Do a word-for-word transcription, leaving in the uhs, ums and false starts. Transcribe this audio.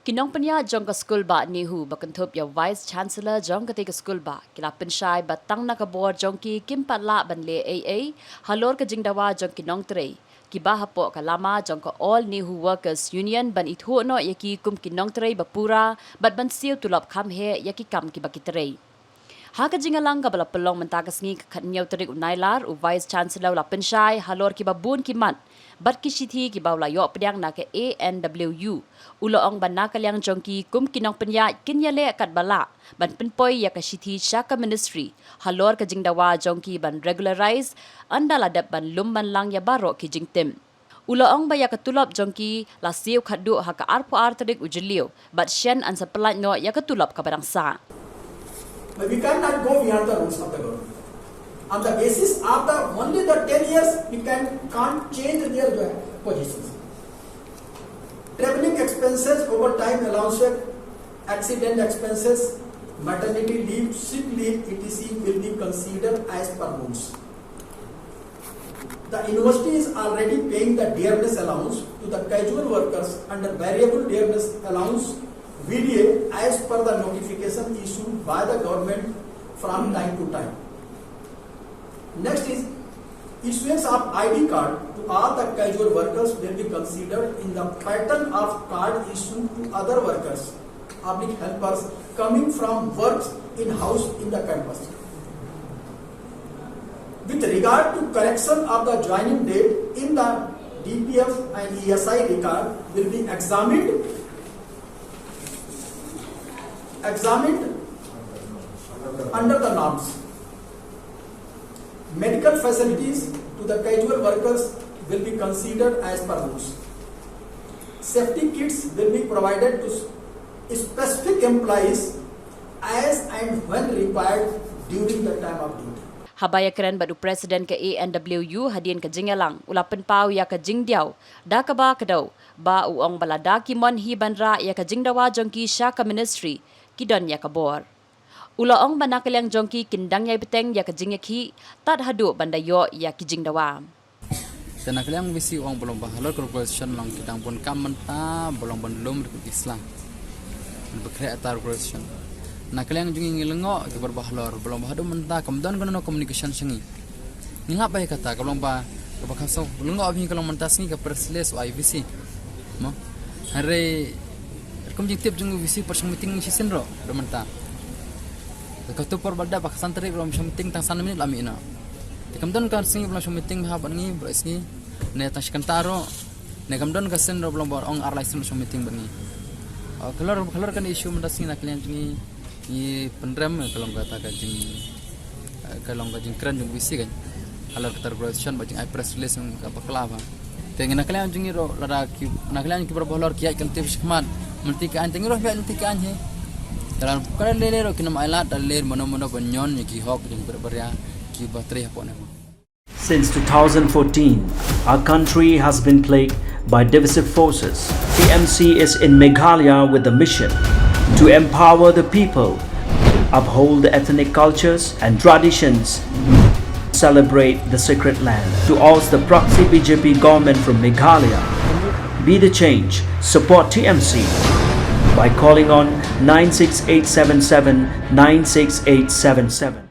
Ki nongpynïaid jong ka skulbah NEHU ba kynthup ïa u Vice Chancellor jong katei ka skulbah ki la pynshai ba tang na ka bor jong ki kim pat lah ban leh ei ei halor ka jingdawa jong ki nongtrei kiba hapoh ka lama jong ka All NEHU Workers Union ban ithuh noh ïa ki kum ki nongtrei ba pura bad ban siew tulop kham heh ïa ki kam kiba ki trei. Ha ka jingïalang kaba la pynlong mynta ka sngi ka khatñiew tarik u Nailar, u Vice Chancellor u la pynshai halor kiba bun ki mat bad ki shithi kiba u la ïoh pdiang na ka A N W U. U la ong ba na ka liang jong ki kum ki nongpynïaid kin ïaleh katba lah ban pynpoi ïa ka shithi sha ka ministry halor ka jingdawa jong ki ban regularize ynda la dep ban lum ban lang ïa baroh ki jingtip. U la ong ba ïa ka tulop jong ki la siew khatduh ha ka arphew ar tarik u Jylliew bad shen yn sa pyllait noh ïa ka tulop kaba dang sah. But we cannot go beyond the rules of the government. On the basis of the only the ten years, we can can't change their positions. Traveling expenses over time allowance, accident expenses, maternity leave, sick leave, et cetera will be considered as per rules. The university is already paying the dearness allowance to the casual workers under variable dearness allowance V D A as per the notification issued by the government from time to time. Next is issuance of I D card to all the casual workers will be considered in the pattern of card issued to other workers, public helpers coming from works in house in the campus. With regard to correction of the joining date in the D P F and E S I record will be examined, examined under the norms. Medical facilities to the casual workers will be considered as per rules. Safety kits will be provided to specific employees as and when required during the time of duty. Haba ïakren bad u President ka A N W U hadien ka jingïalang, u la pynpaw ïa ka jingdiaw da kaba kdew, ba u ong ba lada ki mon hi ban rah ïa ka jingdawa jong ki sha ka ministry, ki don ïa ka bor. U la ong ba na ka liang jong ki kin dang ïai bteng ïa ka jingïakhih tad haduh ban da ïoh ïa ki jingdawa. Te na ka liang VC u ong ba long ba halor ka regularization long ki dang bun kam mynta ba long ban lum ruh ki sla. Ba khreh ata regularization. Na ka liang jong ngi ngi lyngngoh ki bar ba halor ba long ba haduh mynta kam don kano communication sha ngi. Ngi lap ba ïa kata ka long ba kaba kham suk lyngngoh ba ngi ka long mynta sngi ka press release u ai VC. Mo. Hynrei kum jingtip jong u VC pat shong meeting shisien ruh da mynta. Ka tu por ba da ba ka san tarik ruh shong meeting tang san minit la mih noh. Te kam don ka sngi ba long shong meeting ha bad ngi ba sngi ne tang shi kynta ruh ne kam don ka sien ruh ba long ba ong ar lai sien shong meeting bad ngi. Ka lor ka lor kan issue mynta sngi na ka liang jong ngi ngi pynrem ka long kata ka jing ka long ka jingkren jong VC kan. Halor ka regularization ba jing ai press release jong ka bakla ba. Te ngi na ka liang jong ngi ruh lada ki na ka liang ki bar ba halor ki ïaid kan tip shikmat. Mynta ka aiñ te ngi ruh ïaid mynta ka aiñ hi. Te lada ka lei lei ruh ki nam ai lad da lei mano mano ban ñion ïa ki hok jong ki bar ba ria ki ba trei hapoh ne. Since two thousand fourteen, our country has been plagued by divisive forces. T M C is in Meghalaya with the mission to empower the people, uphold the ethnic cultures and traditions, celebrate the sacred land. To oust the proxy B J P government from Meghalaya, be the change, support T M C by calling on nine six eight seven seven nine six eight seven seven.